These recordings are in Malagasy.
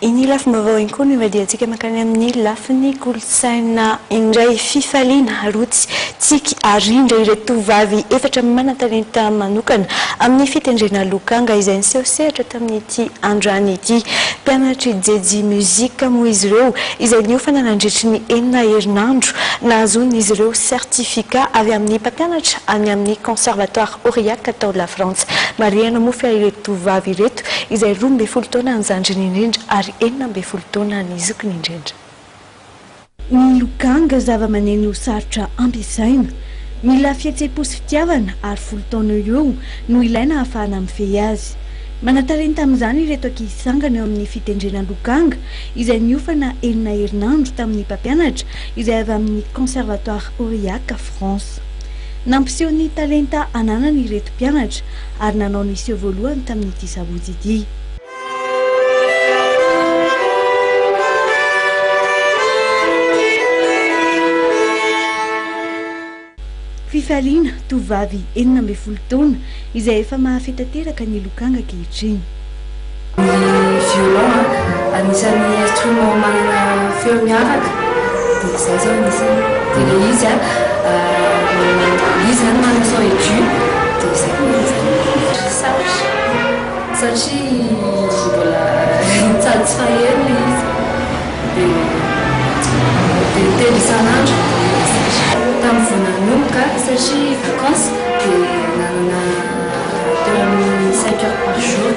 Iny lafim-baovao iny koa no ivadihantsika mankany amin'ny lafiny kolontsaina indray. Fifaliana, Rotsy, Tsiky ary Rindra ireto tovovavy efatra manan-talenta manokana amin'ny fitendrena lokanga izay niseho sehatra tamin'ity androany ity. Mpianatr'i Jejy Music moa izy ireo izay niofana nandritry ny enina herinandro. Nahazoan'izy ireo certificat avy amin'ny mpampianatra any amin'ny Conservatoire Aurillac tao Lafrantsa. Marihana moa fa ireto tovovavy ireto izay 12 taona ny zandriny indrindra ary 16 taona ny zokiny indrindra. Ny lokanga, zava-maneno sarotra ampiasaina. Mila fihetseham-po sy fitiavana ary 10 taona eo ho eo no ilaina ahafahana mifehy azy. Manan-talenta amin'izany ireto ankizy sangany eo amin'ny fitendrena lokanga izay niofana enina herinandro tamin'ny mpampianatra izay avy amin'ny Conservatoire Aurillac, France. Nampiseho ny talenta ananany ireto mpianatra ary nanao ny seho voalohany tamin'ity sabotsy ity. Fifaliana, tovovavy 16 taona izay efa mahafehy tanteraka ny lokanga ankehitriny. Ny violon anisan'ny instrument manana feo miavaka dia izay izao anisany. Dia ilay izy izy izany manana son aigu dia izay koa ilay izy. Sarotra satria mbola sady tsy faheno ilay izy dia dia telo isan'andro dia zatra. Tamin'ny vao nanomboka satria vacances dia nanana teo amin'ny cinq heures par jour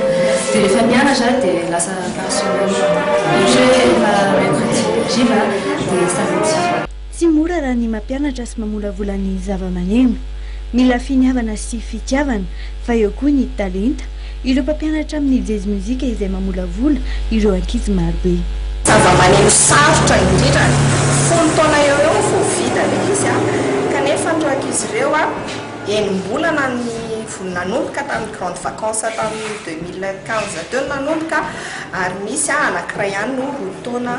dia rehefa mianatra dia lasa par semaine ohatra hoe rehefa mercredi hariva dia samedi. Tsy mora raha ny mampianatra sy mamolavola ny zavamaneno. Mila finiavana sy fitiavana, fa eo koa ny talenta. Ireo mpampianatra amin'ny Jazz Music izay mamolavola ireo ankizy marobe. Zavamaneno sarotra indrindra, 10 taona eo eo vao vita ilay izy kanefa ireo ankizy ireo enim-bolana ny vao nanomboka tamin'ny grande vacances tamin'ny 2015 teo no nanomboka ary misy anankiray ihany no 2 taona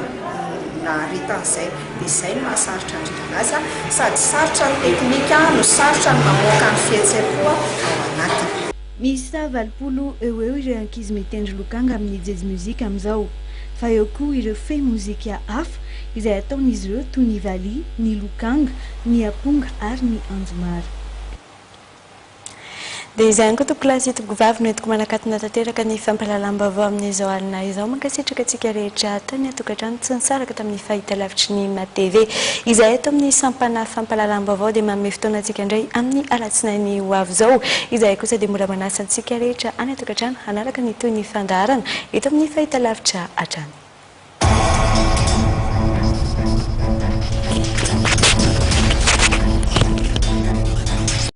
naharetan'izay. Dia izay no mahasarotra indrindra anazy, sady sarotra ny teknika no sarotra ny mamoaka ny fihetseham-po ao anatiny. Miisa 80 eo ho eo ireo ankizy mitendry lokanga amin'ny Jazz Music amin'izao. Fa eo koa ireo fehy mozika hafa izay ataon'izy ireo toy ny valiha, ny lokanga, ny aponga ary ny anjomara. Dia izay ihany koa tompokolahy sy tompokovavy no entiko manakatona tanteraka ny fampahalalam-baovao amin'izao alina izao. Mankasitraka antsika rehetra tany an-tokantrano tsy nisaraka tamin'ny fahitalavitry ny MATV. Izahay eto amin'ny sampana fampahalalam-baovao dia manome fotoana antsika indray amin'ny alatsinainy ho avy izao. Izahay kosa dia mbola manasa antsika rehetra any an-tokantrano hanaraka ny tohin'ny fandaharana eto amin'ny fahitalavitra hatrany.